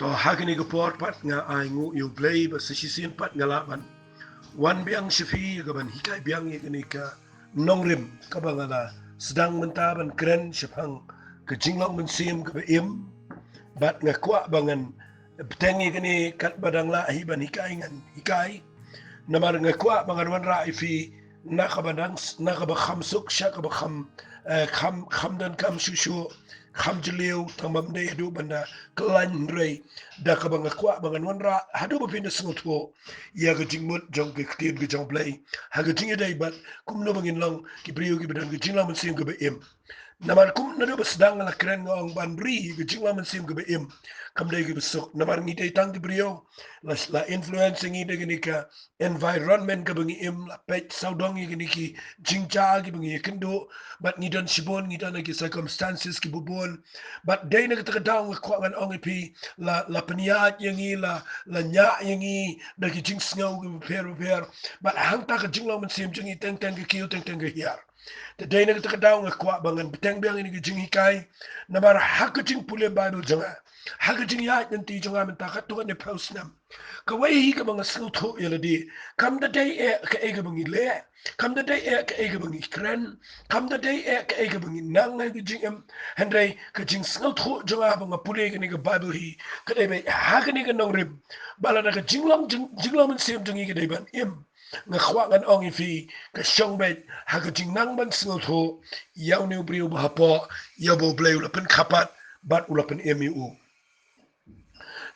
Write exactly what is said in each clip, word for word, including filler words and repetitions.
Ha kane ka por pat nga ai nguh ïa U Blei ba sa shisien pat nga lah ban wan biang sha phi ïa ka ban hikai biang ïa kane ka nongrim kaba nga la sdang mynta ban kren shaphang ka jinglong mynsiem kaba im. Bad nga kwah ba ngan bteng ïa kane katba dang lah hi ban hikai ngan hikai. Namar nga kwah ba ngan wanrah ïa phi na kaba dang na kaba kham suk sha kaba kham eh, kham kham donkam shuh shuh, kham jylliew tang bym dei haduh ban da khlaiñ hynrei da kaba nga kwah ba ngan wanrah haduh ba phin da sngewthuh ïa ka jingmut jong ka ktien ka jong U Blei ha ka jingïadei bad kumno ba ngin long ki briew kiba don ka jinglong mynsiem kaba im. Namar kum naduh ba sdang nga la kren nga ong ban ri ka jinglong mynsiem kaba im kam dei kaba suk namar ngi dei tang ki briew la la influence ngi da kane ka environment kaba ngi im, la peit sawdong ïa kine ki jingjia kiba ngi ïakynduh bad ngi don shibun, ngi don ha ki circumstances kiba bun. Bad dei na kata ka daw nga kwah ngan ong ïa phi la la pynïaid ïa ngi, la la ñiah ïa ngi da ki jingsngew kiba pher bapher. Bad hangta ka jinglong mynsiem jong ngi teng teng ka kiew teng teng ka hiar. Te dei na kata ka daw nga kwah ba ngan bteng biang ïa kine ki jinghikai. Namar ha ka jingpule Baibl jong nga, ha ka jingïaid lynti jong nga mynta katto katne phew snem, kawei hi kaba nga sngewthuh ïa lade. Kam da dei eh kaei kaba ngi leh, kam da dei eh kaei kaba ngi kren, kam da dei eh kaei kaba ngi nang ha ka jingim. Hynrei ka jingsngewthuh jong nga ba nga pule kane ka Baibl hi ka dei ba ha kane ka nongrim ba lada ka jinglong jing- jinglong mynsiem jong ngi ka dei ban im. Nga kwah ngan ong ïa phi ka shong beit ha ka jingnang ban sngewthuh ïa une u briew ba hapoh ïa uba U Blei u la pynkha pat bad u la pynim ïa u.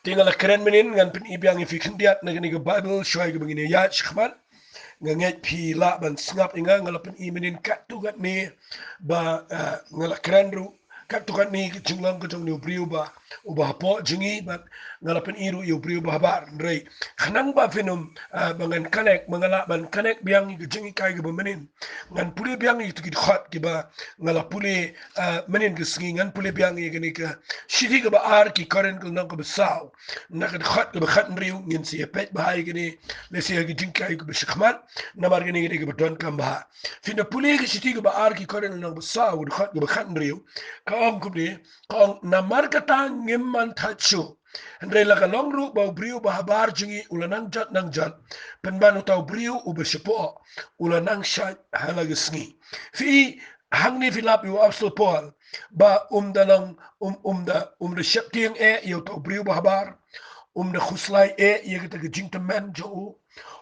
Te nga la kren mynnin ngan pyni biang ïa phi khyndiat na kane ka Baibl shuwa kaba ngin ïaid shakhmat. Nga ngeit phi lah ban sngap ïa nga, nga la pyni mynnin katto katne ba eh, nga la kren ruh katto katne ka jinglong ka jong une u briew ba uba hapoh jong ngi bad nga la pyni ruh ïa u briew ba habar. Hynrei khnang ba phin ym eh, ba ngan connect, ba nga lah ban connect biang ïa ka jinghikai kaba mynnin, ngan pule biang ïa kito ki dkhot kiba nga la pule eh, mynnin ka sngi. Ngan pule biang ïa kane ka shithi kaba ar ki Korinth ka lynnong kaba saw, na ka dkhot kaba khathynriew. Ngin sa ïa peit bha ïa kane lehse ha ka jinghikai kaba shakhmat, namar kane ka dei kaba donkam bha. Phin da pule ka shithi kaba ar ki Korinth lynnong ba saw, dkhot kaba khathynriew, ka ong kumne, ka ong, namar kata ngim man thait shuh. Hynrei la ka long ruh ba u briew ba habar jong ngi u la nang jot nang jot, pynban uta u briew uba shapoh u la nang shait ha la ka sngi. Phi i, hangne phi lap ïa u Apostol Paul ba um da long, um, um da, um da sheptieng eh ïa uta u briew ba habar, um da khuslai eh ïa kata ka jingtymmen jong u,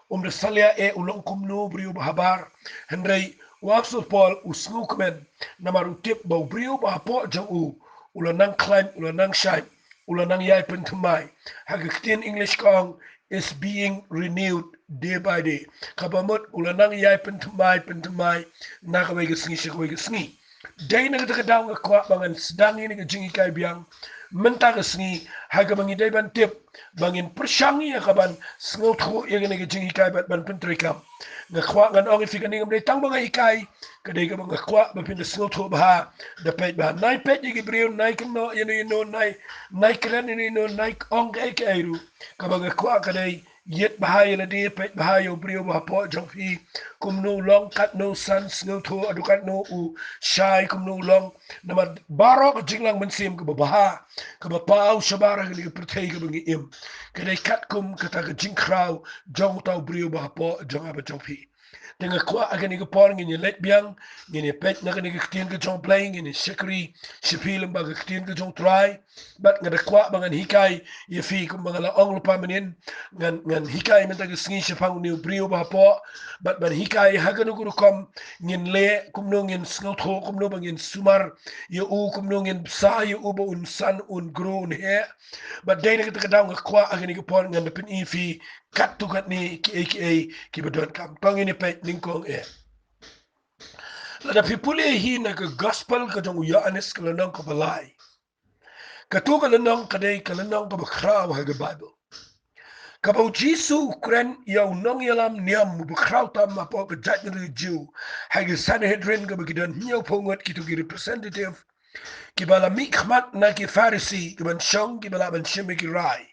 um da salia eh u long kumno u briew ba habar. Hynrei u Apostol Paul u sngewkmen namar u tip ba u briew ba hapoh jong u u la nang khlaiñ, u la nang shait, u la nang ïai pynthymmai. Ha ka ktien English ka ong is being renewed day by day. Kaba mut u la nang ïai pynthymmai, pynthymmai na kawei ka sngi sha kawei ka sngi. Dei na kata ka daw nga kwah ba ngan sdang ïa kane ka jinghikai biang mynta ka sngi ha kaba ngi dei ban tip ba ngin pyrshang ïa ka ban sngewthuh ïa kane ka jinghikai bad ban pyntreikam. Nga kwah ngan ong ïa phi kane kam dei tang ba nga hikai, ka dei kaba nga kwah ba phin da sngewthuh bha, da peit bha. Nai peit ïa ki briew, nai kynnoh ïano ïano, nai nai kren ïano ïano, nai ong kaei kaei ruh, kaba nga kwah ka dei ïeit bha ïa lade, peit bha ïa u briew ba hapoh jong phi, kumno u long, katno u san sngewthuh, haduh katno u shai, kumno u long. Namar baroh ka jinglong mynsiem kaba bha kaba paw shabar ha kane ka pyrthei kaba ngi im, ka dei katkum kata ka jingkhraw jong uta u briew ba hapoh jong nga bad jong phi. Te nga kwah ha kane ka por ngin ïa leit biang, ngin ïa peit na kane ka ktien ka jong U Blei, ngin ïa shakri sha phi lyngba ka ktien ka jong U Trai. Bad nga da kwah ba ngan hikai ïa phi kumba nga la ong lypa mynnin, ngan ngan hikai mynta ka sngi shaphang une u briew ba hapoh. Bad ban hikai ha kano ka rukom ngin leh, kumno ngin sngewthuh, kumno ba ngin sumar ïa u, kumno ngin bsa ïa u ba un san, un grow, un heh. Bad dei na kata ka daw nga kwah ha kane ka por ngan da pyni ïa phi katto katne kiei kiei kiba donkam. To ngin ïa peit nyngkong eh. Lada phi pule hi na ka Gospel ka jong u Ïoannis ka lynnong kaba lai, kato ka lynnong ka dei ka lynnong kaba khraw ha ka Baibl, kaba u Jisu u kren ïa u nongïalam niam uba khraw tam hapoh ka jaitbynriew Jiw ha ka Sanhedrin, kaba ki don hynñiewphew ngut kito ki representative kiba la mihkhmat na ki Pharisi, kiban shong kiba lah ban shim ïa ki rai.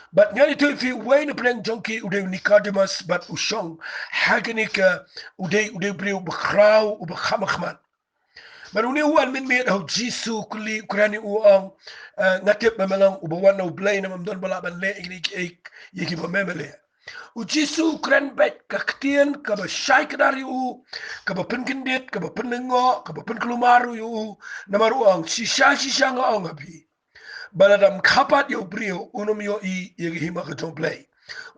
Bad ngan ïathuh ïa phi, uwei na pdeng jong ki u dei u Nicodemus, bad u shong ha kane ka, u dei, u dei u briew uba khraw, uba kham khmat. Bad une u wan mynmiet ha u Jisu, u kylli, u kren ïa u, u ong, eh, nga tip ba me long uba wan na u Blei, namar ym don ba lah ban leh ïa kine kiei ïa kiba me me leh. U Jisu u kren beit ka ktien kaba shai kdar ïa u, kaba pynkyndit, kaba pynlyngngoh, kaba pynkulmar ïa u, namar u ong, shisha shisha nga ong ha phi, ba lada ym kha pat ïa u briew un ym ïohi ïa ka hima ka jong u Blei.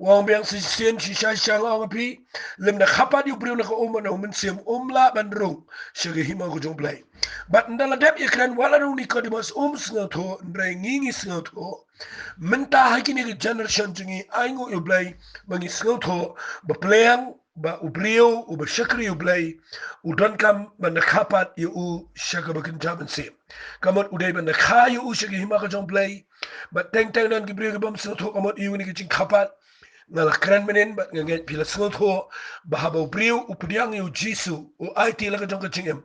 U ong biang shisien, shisha shisha nga ong ha phi, lymda kha pat ïa u briew na ka um bad na u mynsiem, um lah ban rung sha ka hima ka jong u Blei. Bad ynda la dep ïakren, wat la u Nikodemus um sngewthuh, hynrei ngi ngi sngewthuh. Mynta ha kine ki generation jong ngi, ainguh ïa u Blei ba ngi sngewthuh ba pliang ba u briew uba shakri ïa u Blei u donkam ban da kha pat ïa u sha kaba kynja mynsiem. Ka mut u dei ban da kha ïa u sha ka hima ka jong u Blei. Bad teng teng don ki briew ki bym sngewthuh ka mut ïa une ka jingkha pat. Nga la kren mynnin bad nga ngeit phi la sngewthuh ba haba u briew u pdiang ïa u Jisu, u aiti la ka jong ka jingim,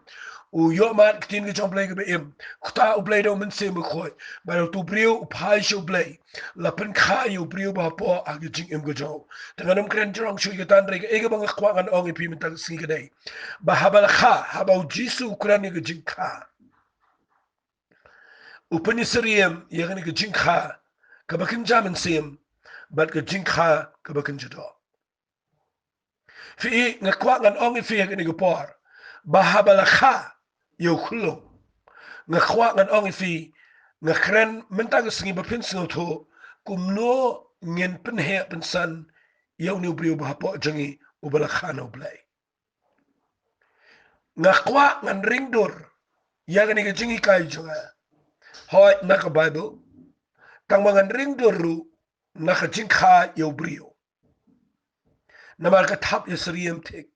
u ïohmad ka ktien ka jong u Blei kaba im, kata u Blei da u Mynsiem Bakhuid, bad utu u briew u phai sha u Blei, la pynkha ïa u briew ba hapoh ha ka jingim ka jong u. Te ngan ym kren jrong shuh ïa kata, hynrei kaei kaba nga kwah ngan ong ïa phi mynta ka sngi ka dei ba haba la kha, haba u Jisu u kren ïa ka jingkha, u pynïasyriem ïa kane ka jingkha kaba kynja mynsiem bad ka jingkha kaba kynja doh. Phi i, nga kwah ngan ong ïa phi ha kane ka por ba haba la kha ïa u khyllung, nga kwah ngan ong ïa phi, nga kren mynta ka sngi ba phin sngewthuh kumno ngin pynheh pynsan ïa une u briew ba hapoh jong ngi uba la kha na u Blei. Nga kwah ngan ring dur ïa kane ka jinghikai jong nga, hooid, na ka Baibl, tangba ngan ring dur ruh na ka jingkha ïa u briew. Namar ka thap ïasyriem thik.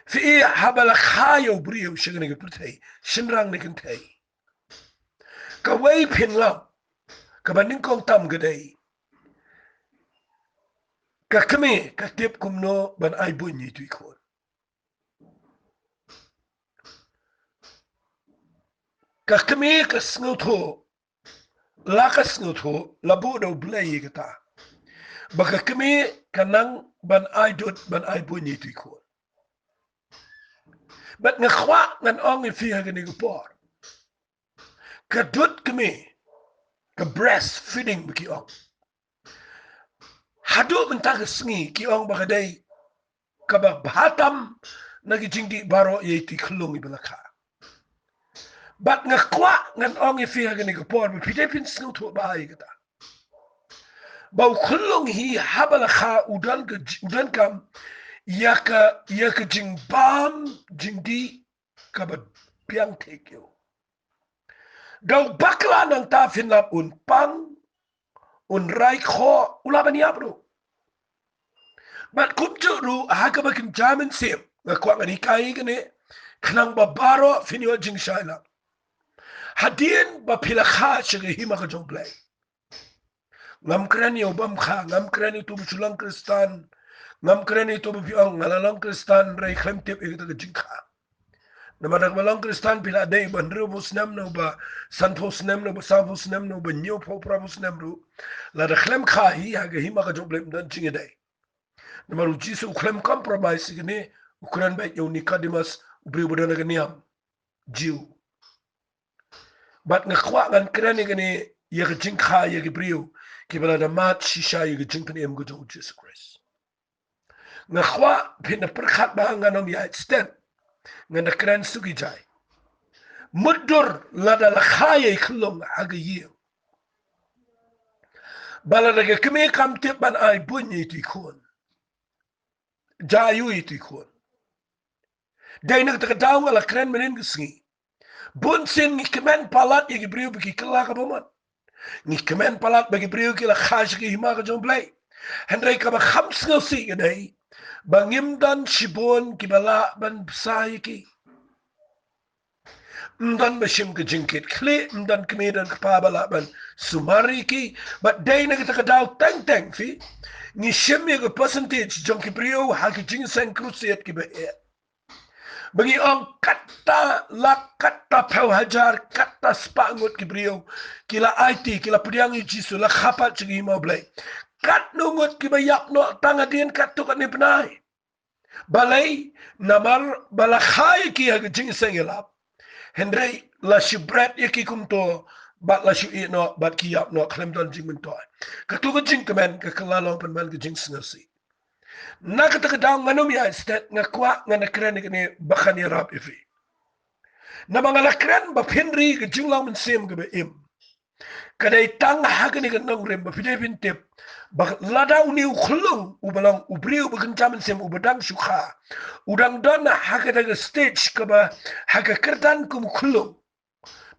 Phi i, haba la kha ïa u briew sha kane ka pyrthei, shynrang ne kynthei, kawei phin long kaba nyngkong tam ka dei, ka kmie ka tip kumno ban ai buiñ ïa itu i khun. Ka kmie ka sngewthuh, la ka sngewthuh, la buh da u Blei ïa kata, ba ka kmie ka nang ban ai dud, ban ai buiñ ïa itu i khun. Bad nga kwah ngan ong ïa phi ha kane ka por, ka dud kmie, ka breastfeeding ba ki ong, haduh mynta ka sngi ki ong ba ka dei kaba bha tam na ki jingdih baroh ïa itu i khyllung iba la kha. Bad nga kwah ngan ong ïa phi ha kane ka por ba phi dei phin sngewthuh bha ïa kata, ba u khyllung hi haba la kha u don ka ji-, u donkam ïa ka, ïa ka jingbam jingdih kaba biang thik ïa u. Da u bakla nangta phin lap un pang, un rai khoh, u lah ban ïap ruh. Bad kumjuh ruh ha kaba kynja mynsiem, nga kwah ngan hikai kane, khnang ba baroh phin ïoh jingshai lang. Hadien ba phi la kha sha ka hima ka jong u Blei, ngam kren ïa u bym kha, ngam kren ïa uto uba shu long Khristan, ngam kren ïa uto uba phi ong nga la long Khristan, hynrei khlem tip ïa kata ka jingkha. Namar da kaba long Khristan phi la dei uba hynriewphew snem ne uba sanphew snem ne uba sawphew snem ne uba hynñiewphew phraphew snem ruh, lada khlem kha hi ha ka hima ka jong u Blei ym don jingïadei. Namar u Jisu u khlem compromise ïa kane, u kren beit ïa u Nikodemus, u briew ba don ha ka niam Jiw. Bad nga kwah ngan kren ïa kane, ïa ka jingkha ïa ki briew kiba la da mad shisha ïa ka jingpynim ka jong u Jisu Khrist. Nga kwah phin da pyrkhat ba ngan ym ïaid step, ngan da kren suk ïa jai. Mutdur lada la kha ïa i khyllung ha ka ïing, ba lada ka kmie kam tip ban ai buiñ ïa itu i khun, jia aiu itu i khun? Dei na kata ka daw nga la kren mynhynnin ka sngi, bunsien ngi kmen palat ïa ki briew ba ki kylla kaba mut. Ngi kmen palat ba ki briew ki la kha sha ka hima ka jong u Blei. Hynrei kaba kham sngewsih ka dei ba ngim don shibun kiba lah ban bsa ïa ki. Ym don ba shim ka jingkitkhlieh, ym don kmie don kpa ba lah ban sumar ïa ki. Bad dei na kata ka daw teng teng phi, ngi shim ïa ka percentage jong ki briew ha ki jingïaseng crusade kiba heh, ba ngi ong katta lak, katta phew hajar, katta spah ngut ki briew ki la aiti, ki la pdiang ïa u Jisu, la kha pat sha ka hima u Blei. Katno ngut kiba ïap noh tang hadien katto katne bnai? Balei? Namar ba la kha ïa ki ha ka jingseng ïalap, hynrei la shu bret ïa ki kumto, bad la shu ïeh noh, bad ki ïap noh khlem don jingmyntoi. Kato ka jingkmen ka kylla long pynban ka jingsngewsih. Na kata ka daw ngan ym ïai stet, nga kwah ngan da kren ïa kane ba kan ïarap ïa phi. Namar nga la kren ba phin ri ka jinglong mynsiem kaba im. Ka dei tang ha kane ka nongrim ba phi dei phin tip ba lada une u khyllung uba long u briew uba kynja mynsiem uba dang shu kha, u dang don ha kata ka stage kaba ha ka kyrdan kum u khyllung,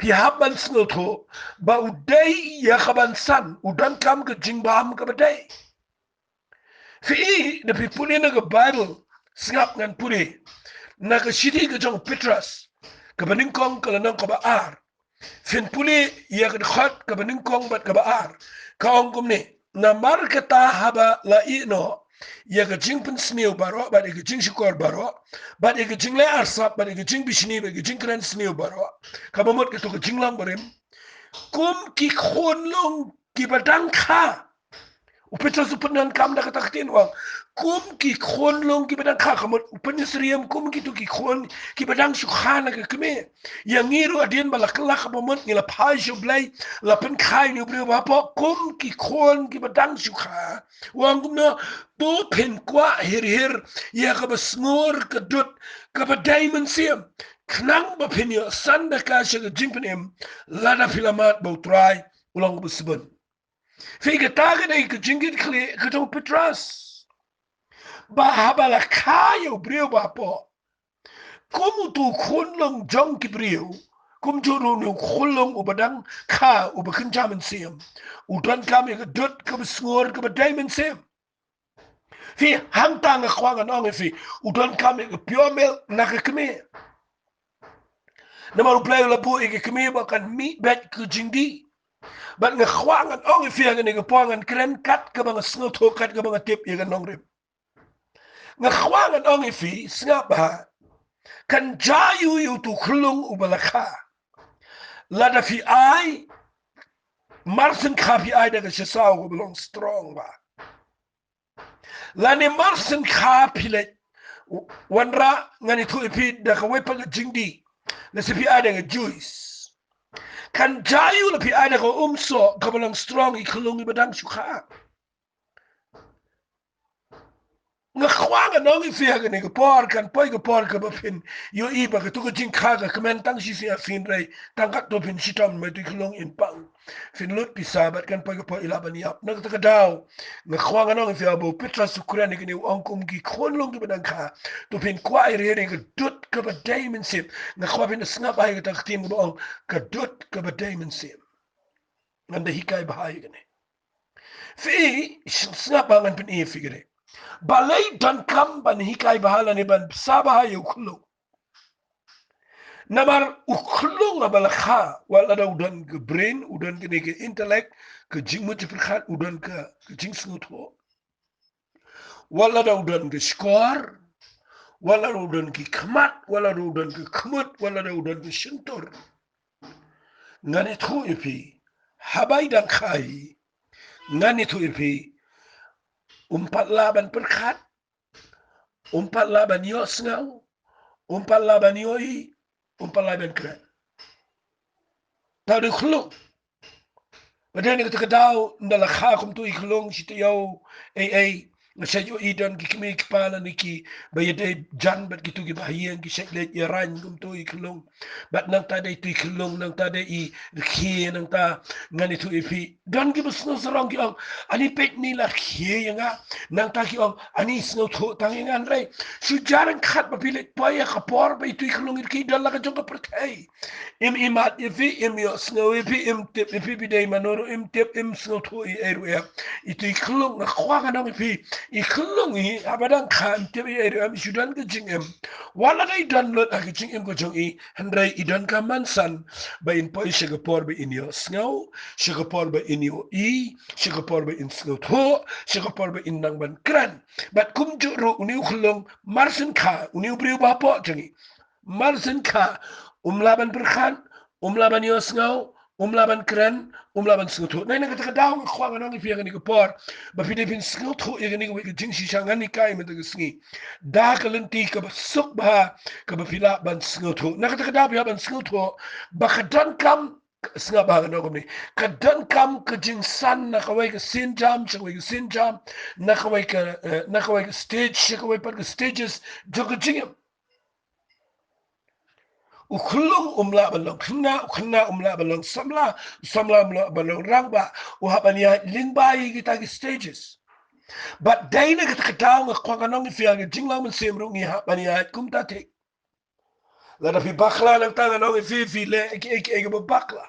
phi hap ban sngewthuh ba u dei ïa ka ban san, u donkam ka jingbam kaba dei. Phi i, da phi pule na ka Baibl, sngap ngan pule na ka shithi ka jong u Petros, kaba nyngkong ka lynnong kaba ar. Phin pule ïa ka dkhot kaba nyngkong bad kaba ar. Ka ong kumne: Namar kata haba la ïeh noh ïa ka jingpynsniew baroh, bad ïa ka jingshukor baroh, bad ïa ka jingleh arsap, bad ïa ka jingbishni, bad ïa ka jingkren sniew baroh, kaba mut kato ka jinglong barim, kum ki khunlung kiba dang kha. U Petros u pyndonkam da kata ka ktien u ong, kum ki khunlung kiba dang kha, ka mut u pynsyriem kum kito ki khun kiba dang shu kha na ka kmie. Ïa ngi ruh hadien ba la kylla kaba mut ngi la phai sha U Blei, la pynkha ïa une u briew ba hapoh kum ki khun kiba dang shu kha. U ong kumno? To phin kwah hir hir ïa kaba sngur ka dud kaba dei mynsiem, khnang ba phin ïoh san da ka sha ka jingpynim, lada phi la mad ba U Trai u long uba sbun. Phi, kata ka dei ka jingkitkhlieh ka jong u Petros. Ba haba la kha ïa u briew ba hapoh, kum uto u khunlung jong ki briew, kumjuh ruh une u khunlung uba dang kha uba kynja mynsiem, u donkam ïa ka dud kaba sngur kaba dei mynsiem. Phi, hangta nga kwah ngan ong ïa phi, u donkam ïa ka pure milk na ka kmie. Namar U Blei u la buh ïa ka kmie ba kan mih beit ka jingdih. Bad nga kwah ngan ong ïa phi ha kane ka por, ngan kren kat kaba nga sngewthuh, kat kaba nga tip ïa ka nongrim. Nga kwah ngan ong ïa phi, sngap bha. Kan jia aiu ïa uto u khyllung uba la kha? Lada phi ai, mar shen kha phi ai da ka shisaw kaba long strong bha. Lane mar shen kha phi leit wanrah, ngan ïathuh ïa phi, da kawei pat ka jingdih, lane phi ai da ka juice. Kan jia aiu lada phi ai da ka umsoh kaba long strong ïa ki khyllung kiba dang shu kha? Nga kwah ngan ong ïa phi ha kane ka por, kan poi ka por kaba phin ïohi ba kato ka jingkha ka kmen tang shi sngi ar sngi, hynrei tang katto phin shitom, ba ito i khyllung in pang, phin lut pisa, bad kan poi ka por i lah ban ïap. Na kata ka daw nga kwah ngan ong ïa phi, haba u Petros u kren ïa kane, u ong kum ki khunlung kiba dang kha, to phin kwah hir hir ïa ka dud kaba dei mynsiem. Nga kwah phin sngap bha ïa kata ka ktien kaba ong ka dud kaba dei mynsiem. Ngan da hikai bha ïa kane. Phi, sngap bha, ngan pyni ïa phi kane. Balei donkam ban hikai bha lane ban bsa bha ïa u khyllung? Namar u khyllung haba la kha, wat lada u don ka brain, u don kane ka intellect, ka jingmut jingpyrkhat, u don ka, ka jingsngewthuh, wat lada u don ka shkor, wat lada u don ki khmat, wat lada u don ka khmut, wat lada u don ka shyntur, ngan ïathuh ïa phi, haba i dang kha hi, ngan ïathuh ïa phi, um pat lah ban pyrkhat, um pat lah ban ïohsngew, um pat lah ban ïohi, um pat lah ban kren. Tang da u khyllung. Bad na kata ka daw, ynda la kha kumto i khyllung, shi taïew, ei ei, nga shait ïohi don ki kmie ki kpa lane kiba ïadei jan bad kito kiba ha ïing, ki shait leit ïarain kumto i khyllung. Bad nangta da ito i khyllung, nangta da i rkhie, nangta, ngan ïathuh ïa phi, don kiba sngewsarong, ki ong, ani peit, ni la rkhie ïa nga. Nangta ki ong, ani sngewthuh tang ïa nga. Hynrei shu jar ryngkat ba phi leit poi ha ka por ba ito i khyllung i rkhie, don la ka jong ka pyrthei. Im ïohi mat ïa phi, im ïohsngew ïa phi, im tip ïa phi, phi dei mano ruh im tip, im sngewthuh ei ei ruh em. Ito i khyllung, nga kwah ngan ong ïa phi, i khyllung hi haba dang kha, im tip ei ei ruh em, i shu don ka jingim. Wat lada i don lut ha ka jingim ka jong i, hynrei i donkam ban san ba in poi sha ka por ba in ïohsngew, sha ka por ba in ïohi, sha ka por ba in sngewthuh, sha ka por ba in nang ban kren. Bad kumjuh ruh une u khyllung, mar shen kha, une u briew ba hapoh jong i, mar shen kha, um lah ban pyrkhat, um lah ban ïohsngew, Um lah ban kren, um lah ban sngewthuh. Nai na kata ka daw nga kwah ngan ong ïa phi ha kane ka por ba phi dei phin sngewthuh ïa kane kawei ka jingshisha ngan hikai mynta ka sngi. Da ka lynti kaba suk bha kaba phi lah ban sngewthuh. Na kata ka daw phi lah ban sngewthuh ba ka donkam, sngap bha ngan ong kumne, ka donkam ka jingsan na kawei ka sienjam sha kawei ka sienjam, na kawei ka, eh, na kawei ka stage sha kawei pat ka stages jong ka jingim. U khyllung um lah ban long khynnah, u khynnah um lah ban long samla, u samla um lah ban long rangbah, u hap ban ïaid lyngba ïa kita ki stages. Bad dei na kata ka daw nga kwah ngan ong ïa phi ha ka jinglong mynsiem ruh ngi hap ban ïaid kumta thik. Lada phi bakla nangta ngan ong ïa phi, phi leh kiei kiei kiba bakla.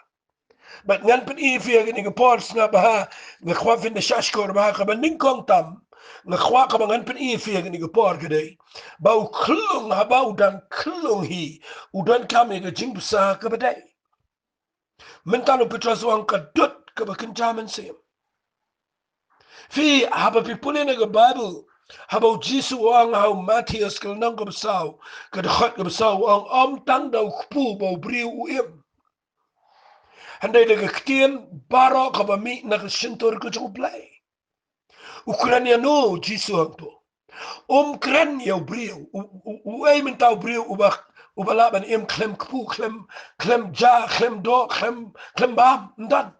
Bad ngan pyni ïa phi ha kane ka por, sngap bha, nga kwah phin da shahshkor bha, kaba nyngkong tam nga kwah kaba ngan pyni ïa phi ha kane ka por ka dei ba u khyllung, haba u dang khyllung hi, u donkam ïa ka jingbsa kaba dei. Mynta u Petros u ong ka dud kaba kynja mynsiem. Phi, haba phi pule na ka Baibl, haba u Jisu u ong ha u Mathaios ka lynnong kaba saw, ka dkhot kaba saw, u ong, ym tang da u kpu ba u briew u im, hynrei da ka ktien baroh kaba mih na ka shyntur ka jong U Blei. U kren ïa no u Jisu hangto? Um kren ïa u briew. U, u, uei mynta u briew uba, uba lah ban im khlem kpu, khlem, khlem ja, khlem doh, khlem, khlem bam? Ym don.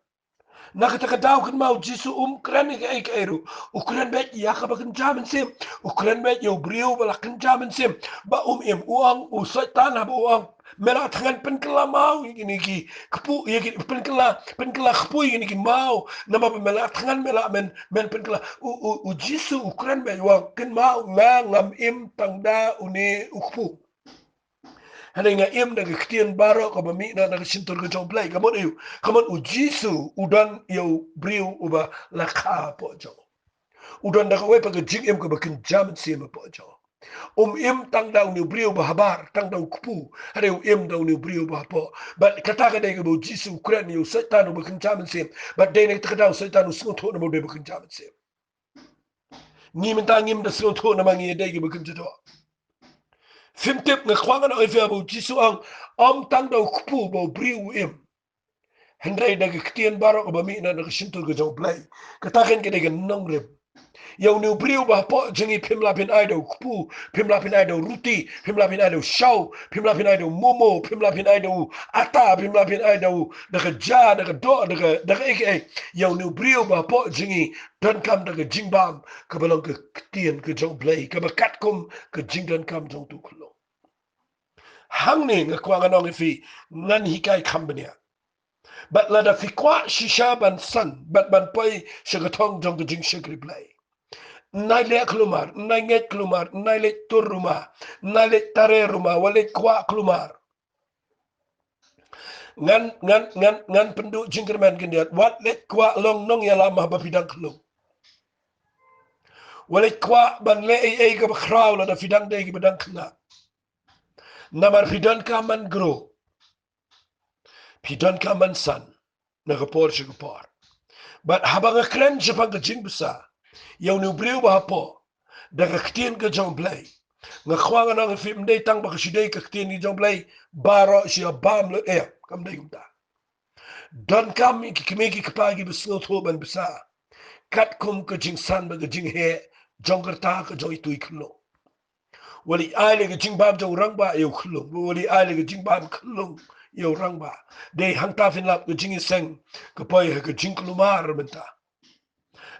Na kata ka daw kynmaw, u Jisu um kren ïa kaei kaei ruh. U kren beit ïa kaba kynja mynsiem. U kren beit ïa u briew ba la kynja mynsiem ba um im. U ong, u Soitan haba u ong, me la thngan pynkylla maw ïa kine ki kpu, ïa ki pynkylla, pynkylla kpu ïa kine ki maw. Namar ba me la thngan me la men, men pynkylla. U, u, u Jisu u kren beit, u ong, kynmaw, nga ngam im tang da une u kpu, hynrei nga im da ka ktien baroh kaba mih na, na ka shyntur ka jong U Blei. Ka mut aïu? Ka mut u Jisu u don ïa u briew uba la kha hapoh jong u. U don da kawei pat ka jingim kaba kynja mynsiem hapoh jong u. Um im tang da une u briew ba habar, tang da u kpu, hynrei u im da une u briew ba hapoh. Bad kata ka dei kaba u Jisu u kren ïa u Soitan uba kynja mynsiem. Bad dei na kata ka daw u Soitan u sngewthuh namar u dei uba kynja mynsiem. Ngi mynta ngim da sngewthuh namar ngi dei kiba kynja doh. Phim tip, nga kwah ngan ong ïa phi, haba u Jisu u ong, ym tang da u kpu ba u briew u im, hynrei da ka ktien baroh kaba mih na, na ka shyntur ka jong U Blei. Kata kan ka dei ka nongrim. Ïa une u briew ba hapoh jong ngi phim lah phin ai da u kpu, phim lah phin ai da u ruti, phim lah phin ai da u shaw, phim lah phin ai da u momo, phim lah phin ai da u ata, phim lah phin ai da u, da ka ja, da ka doh, da ka, da kaei kaei. Ïa une u briew ba hapoh jong ngi donkam da ka jingbam kaba long ka ktien ka jong U Blei, kaba katkum ka jingdonkam jong utu u khyllung. Hangne nga kwah ngan ong ïa phi, ngan hikai kham bniah. Bad lada phi kwah shisha ban san, bad ban poi sha ka thong jong ka jingshakri Blei, nai leh kulmar, nai ngeit kulmar, nai leit tur ruma, nai leit tare ruma, wat leit kwah kulmar. Ngan, ngan, ngan, ngan pynduh jingkyrmen khyndiat, wat leit kwah long nongïalam haba phi dang khyllung. Wat leit kwah ban leh ei ei kaba khraw lada phi dang dei kiba dang khynnah. Namar phi donkam ban grow. Phi donkam ban san na ka por sha ka por. Bad haba nga kren shaphang ka jingbsa ïa une u briew ba hapoh da ka ktien ka jong U Blei, nga kwah ngan ong ïa phi, ym dei tang ba ka shu dei ka ktien ka jong U Blei baroh shu ïa bam lut, eh, kam dei kumta. Donkam ïa ki kmie ki kpa kiba sngewthuh ban bsa katkum ka jingsan bad ka jingheh jong ka rta ka jong itu i khyllung. Wat leit ai leh ka jingbam jong u rangbah ïa u khyllung, wat leit ai leh ka jingbam khyllung ïa u rangbah. Dei hangta phin lap ka jingïaseng ka poi ha ka jingkulmar mynta.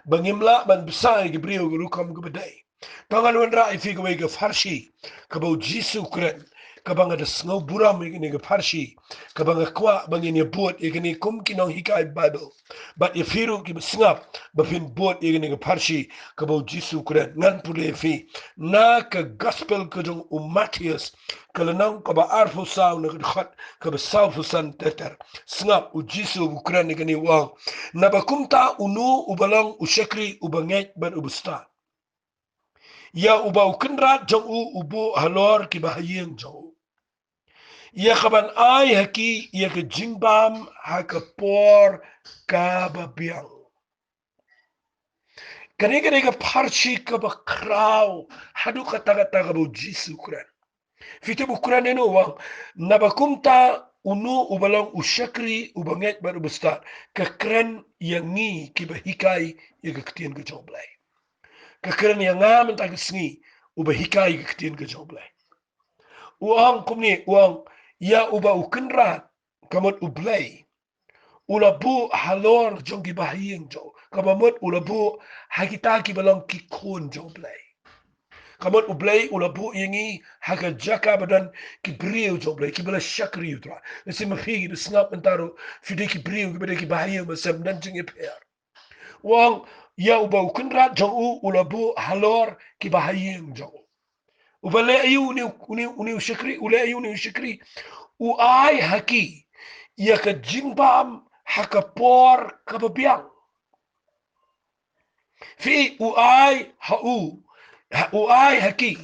Ba ngim lah ban bsa ïa ki briew ka rukom kaba dei. To ngan wanrah ïa phi kawei ka pharshi kaba u Jisu u kren, kaba nga da sngew burom ïa kane ka pharshi, kaba nga kwah ba ngin ïa bud ïa kane kum ki nonghikai Baibl. Bad ïa phi ruh kiba sngap ba phin bud ïa kane ka pharshi kaba u Jisu u kren. Ngan pule ïa phi na ka Gospel ka jong u Mathaios, ka lynnong kaba arphew saw, na ka dkhot kaba sawphew san ter ter. Sngap, u Jisu u kren ïa kane, u ong, naba kumta uno uba long u shakri uba ngeit bad uba stad ïa uba u kynrad jong u u buh halor kiba ha ïing jong u, ïa kaban ai ha ki ïa ka jingbam ha ka por kaba biang. Kane ka dei ka pharshi kaba khraw haduh katta katta kaba u Jisu u kren. Phi tip u kren ïano, u ong, naba kumta uno uba long u shakri uba ngeit bad uba stad, ka kren ïa ngi kiba hikai ïa ka ktien ka jong U Blei. Ka kren ïa nga mynta ka sngi uba hikai ïa ka ktien ka jong U Blei. U ong kumne, u ong, ïa uba u Kynrad, ka mut U Blei, u la buh halor jong ki bahaïing jong u, kaba mut u la buh ha kita kiba long ki khun jong U Blei. Ka mut U Blei u la buh ïa ngi ha ka jaka ba don ki briew jong U Blei, kiba la shakri, u Trai. Lehse ma phi kiba sngap mynta ruh, phi dei ki briew, kiba dei ki bahaïing, ba sem don jingïapher. U ong, ïa uba u Kynrad jong u u la buh halor ki bahaïing jong u. Uba leh aïu une u, une u, une u shakri, u leh aïu une u shakri? U ai ha ki ïa ka jingbam ha ka por kaba biang. Phi, u ai ha u, ha, u ai ha ki,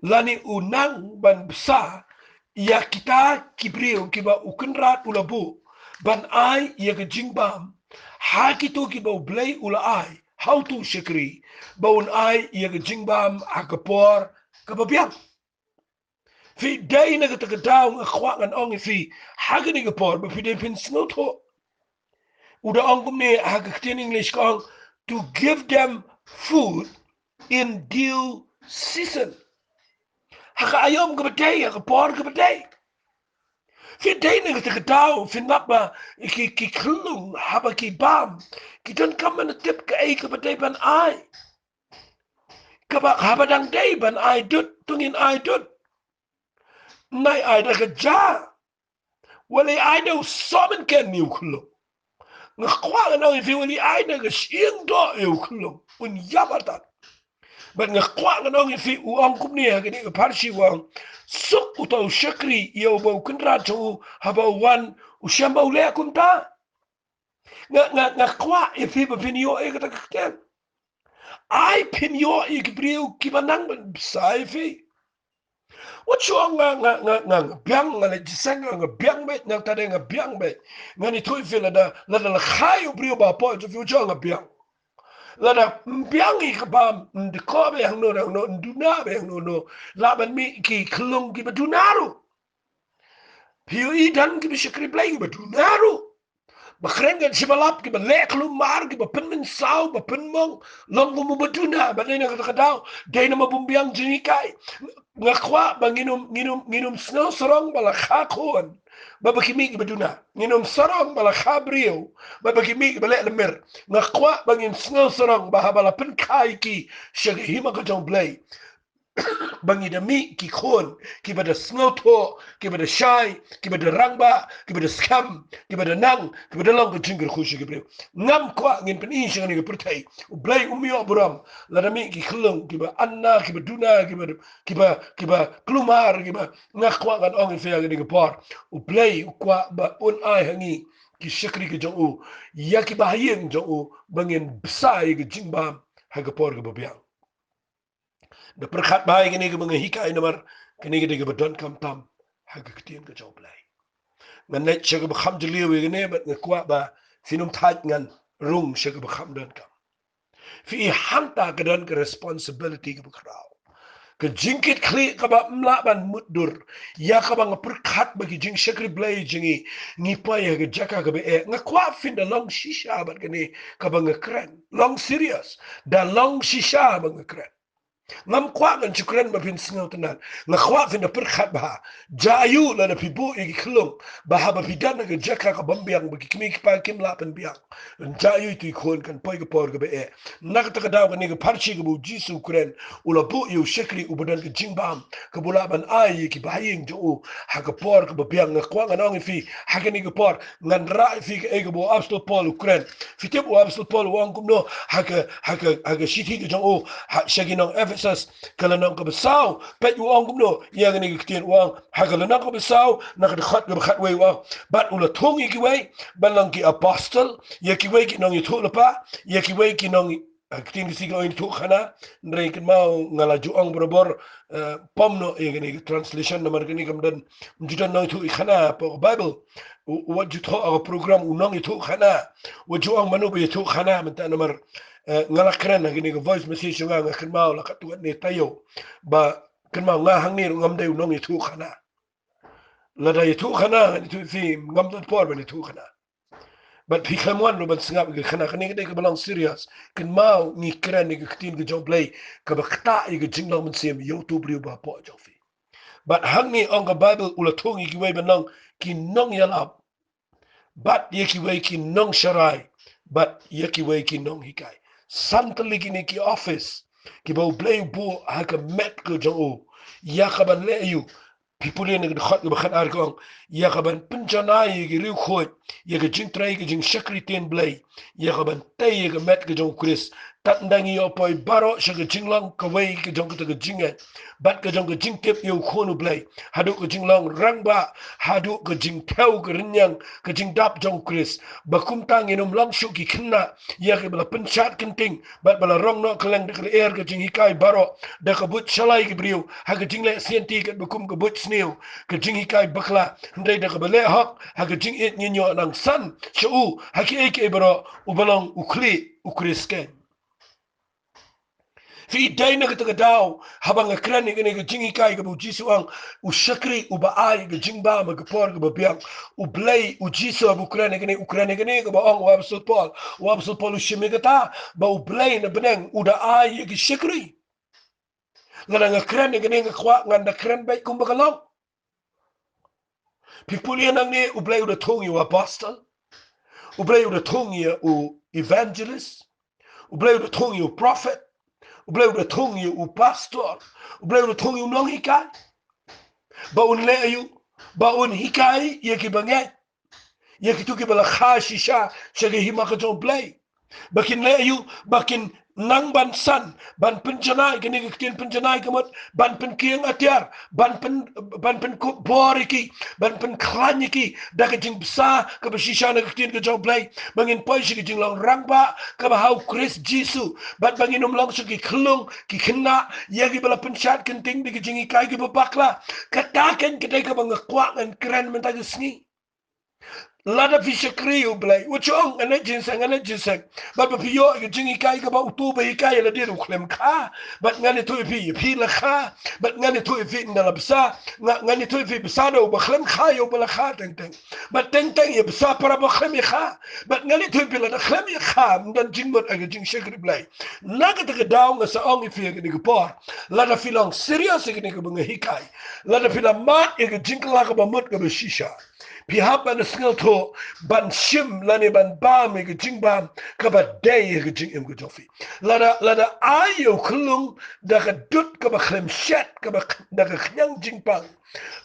lane u nang ban bsa ïa kita ki briew kiba u Kynrad u la buh ban ai ïa ka jingbam ha kito kiba U Blei u la ai ha uto u shakri, ba un ai ïa ka jingbam ha ka por kaba biang. Phi, dei na kata ka daw nga kwah ngan ong ïa phi ha kane ka por ba phi dei phin sngewthuh. U da ong kumne ha ka ktien English, ka ong, "To give them food in due season." Ha ka aïom kaba dei, ha ka por kaba dei. Phi, dei na kata ka daw phin lap ba ki, ki khyllung haba ki bam, ki donkam ban tip kaei kaba dei ban ai. Kaba, haba dang dei ban ai dud, to ngin ai dud. Nai ai da ka ja. Wat leit ai da u sohmynken ïa u khyllung. Nga kwah ngan ong ïa phi, wat leit ai da ka shyieng doh ïa u khyllung, un ïap artat. Bad nga kwah ngan ong ïa phi, u ong kumne ha kane ka pharshi, u ong, suk uta u shakri ïa uba u Kynrad jong u haba u wan, u shem ba u leh kumta. Nga, nga, nga kwah ïa phi ba phin ïoh ïa kata ka ktien. Ai phin ïoh ïa ki briew kiba nang ban bsa ïa phi. Wat shu ong nga, nga, nga, nga, nga biang, nga leit jingïaseng, nga, nga biang beit, nangta de nga biang beit. Ngan ïathuh ïa phi, lada, lada la kha ïa u briew ba poi jong phi, wat shu ong nga biang. Lada ym biang ïa ka bam, ym dkoh beit hangno hangno, ym duna beit hangno hangno, lah ban mih ki khyllung kiba duna ruh. Phi ïohi don kiba shakri Blei kiba duna ruh. Ba kren kan shi ba lap, kiba leh kulmar, kiba pynmynsaw, ba pynmong, long kum uba duna, ba dei na kata ka daw, dei namar bym biang jinghikai. Nga kwah ba ngin ym, ngin ym, ngin ym sngew sarong ba la kha khun ba, ba ki mih kiba duna. Ngin ym sarong ba la kha briew ba, ba ki mih kiba leh lymmer. Nga kwah ba ngin sngew sarong ba haba la pynkha ïa ki sha ka hima ka jong U Blei, ba ngi da mih ki khun kiba da sngewthuh, kiba da shai, kiba da rangbah, kiba da skhem, kiba da nang, kiba da long ka jingkyrkhu sha ki briew. Ngam kwah ngin pyni sha kane ka pyrthei U Blei um ïoh burom lada mih ki khyllung kiba anna, kiba duna, kiba, kiba, kiba kulmar, kiba, nga kwah ngan ong ïa phi ha kane ka por, U Blei u kwah ba un ai ha ngi ki shakri ki jong u, ïa ki bahaïing jong u, ba ngin bsa ïa ka jingbam ha ka por kaba biang. Da pyrkhat bha ïa kane kaba nga hikai namar kane ka dei kaba donkam tam ha ka ktien ka jong U Blei. Ngan leit sha kaba kham jylliew ïa kane bad nga kwah ba phin ym thait ngan rung sha kaba kham donkam. Phi, hangta ka don ka responsibility kaba khraw. Ka jingkitkhlieh kaba ym lah ban mutdur, ïa kaba nga pyrkhat ba ki jingshakri Blei jong ngi, ngi poi ha ka jaka kaba eh. Nga kwah phin da long shisha bad kane kaba nga kren. Long serious. Da long shisha ba nga kren. Ngam kwah ngan shu kren ba phin sngewtynnad. Nga kwah phin da pyrkhat bha. Jia aiu lada phi buh ïa ki khyllung ba haba phi don ha ka jaka ka bym biang, ba ki kmie ki kpa kim lah pynbiang? Jia aiu ïa ki khun kan poi ka por kaba eh? Na kata ka daw kane ka pharshi kaba U Jisu u kren, u la buh ïa u shakri uba don ka jingbam kaba u lah ban ai ïa ki bahaïing jong u ha ka por kaba biang. Nga kwah ngan ong ïa phi ha kane ka por, ngan rah ïa phi kaei kaba u Apostol Paul u kren. Phi tip u Apostol Paul u ong kumno ha ka, ha ka, ha ka shithi ka jong u ha, sha ki nong Ephesus, ka lynnong kaba saw, peit u ong kumno ïa kane ka ktien, u ong ha ka lynnong kaba saw, na ka dkhot kaba khatwei, u ong, bad u la thung ïa kiwei ban long ki apostol, ïa kiwei ki nongïathuhlypa, ïa kiwei ki nong, ha ka ktien Khasi ki ong ïathuhkhana. Hynrei kynmaw nga la ju ong barabor, eh, pom noh ïa kane ka translation namar kane kam don, ym ju don nongïathuhkhana hapoh ka Baibl. U, u wat ju thoh ha ka program u nongïathuhkhana. Wat ju ong mano ba ïathuhkhana mynta namar, eh, nga la kren ha kane ka voice message jong nga, nga kynmaw la katto katne taïew ba kynmaw nga hangne ruh ngam dei u nongïathuhkhana. Lada ïathuh khana, ngan ïathuh ïa phi, ngam don por ban ïathuh khana. Bad phi khlem wan ruh ban sngap ïa ka khana, kane ka dei kaba long serious. Kynmaw ngi kren ïa ka ktien ka jong U Blei kaba ktah ïa ka jinglong mynsiem ïa uto u briew ba hapoh jong phi. Bad hangne ong ka Baibl, u la thung ïa kiwei ban long ki nongïalap, bad ïa kiwei ki nongsharai, bad ïa kiwei ki nonghikai. San tylli kine ki office kiba U Blei u buh ha ka met ka jong u, ïa kaban leh aïu? Phi pule na ka dkhot kaba khatar ka ong, ïa kaban pynjanai ïa ki riewkhuid ïa ka jingtrei ka jingshakri ktien Blei, ïa kaban tei ïa ka met ka jong U Khrist. Tad ynda ngi ïoh poi baroh sha ka jinglong kawei ka jong kata ka jingngeit bad ka jong ka jingtip ïa U Khun U Blei, haduh ka jinglong rangbah, haduh ka jingthew ka rynïeng ka jingdap jong U Khrist, ba kumta ngin ym long shuh ki khynnah ïa kiba la pynshad kynting bad ba la rong noh kylleng da ka lyer ka jinghikai baroh, da ka buit shalai ki briew ha ka jingleh sianti katba kum ka buit sniew, ka jinghikai bakla, hynrei da kaba leh hok ha ka jingïeit. Ngin ïoh nang san sha u ha kiei kiei baroh, uba long u khlieh U Khrist keiñ. Phi, dei na kata ka daw haba nga kren ïa kane ka jinghikai kaba U Jisu u ong, u shakri uba ai ka jingbam ha ka por kaba biang. U Blei, U Jisu haba u kren ïa kane, u kren ïa kane kaba ong u apostol Paul. U apostol Paul u shim ïa kata ba U Blei na bneng u da ai ïa ki shakri. Lada nga kren ïa kane, nga kwah ngan da kren beit kumba ka long. Phi pule nangne, U Blei u da thung ïa u apostol, U Blei u da thung ïa u evangelist, U Blei u da thung ïa u prophet, U Blei u da thung ïa u pastor, U Blei u da thung ïa u nonghikai. Ba un leh aïu? Ba un hikai ïa kiba ngeit, ïa kito kiba la kha shisha sha ka hima ka jong U Blei. Ba kin leh aïu? Ba kin nang ban san, ban pynjanai, kane ka ktien pynjanai ka mut ban pynkieng atiar, ban pyn, ban pynkup bor ïa ki, ban pynkhlaiñ ïa ki da ka jingbsa kaba shisha na ka ktien ka jong U Blei, ba ngin poi sha ka jinglong rangbah kaba ha U Khrist Jisu, bad ba ngin ym long shuh ki khyllung ki khynnah ïa kiba la pynshad kynting da ka jinghikai kaba bakla. Kata keiñ ka dei kaba nga kwah ngan kren mynta ka sngi. Lada phi shakri ïa U Blei, u ong, ngan leit jingïaseng, ngan leit jingïaseng. Bad ba phi ïoh ïa ka jinghikai kaba uto uba hikai ïa lade u khlem kha. Bad ngan ïathuh ïa phi, ïa phi la kha. Bad ngan ïathuh ïa phi, ynda la bsa, nga, ngan ïathuh ïa phi, bsa da uba khlem kha ïa uba la kha teng teng. Bad teng teng ïa bsa para ba khlem ïa kha. Bad ngan ïathuh ïa phi, lada khlem ïa kha, ym don jingmut ha ka jingshakri Blei. Na kata ka daw nga sa ong ïa phi ha kane ka por, lada phi long serious ïa kane kaba nga hikai, lada phi la mad ïa ka jingkylla kaba mut kaba shisha, phi hap ban sngewthuh ban shim lane ban bam ïa ka jingbam kaba dei ïa ka jingim ka jong phi. Lada, lada ai ïa u khyllung da ka dud kaba khlem shet, kaba kh-, da ka khñiang jingpang,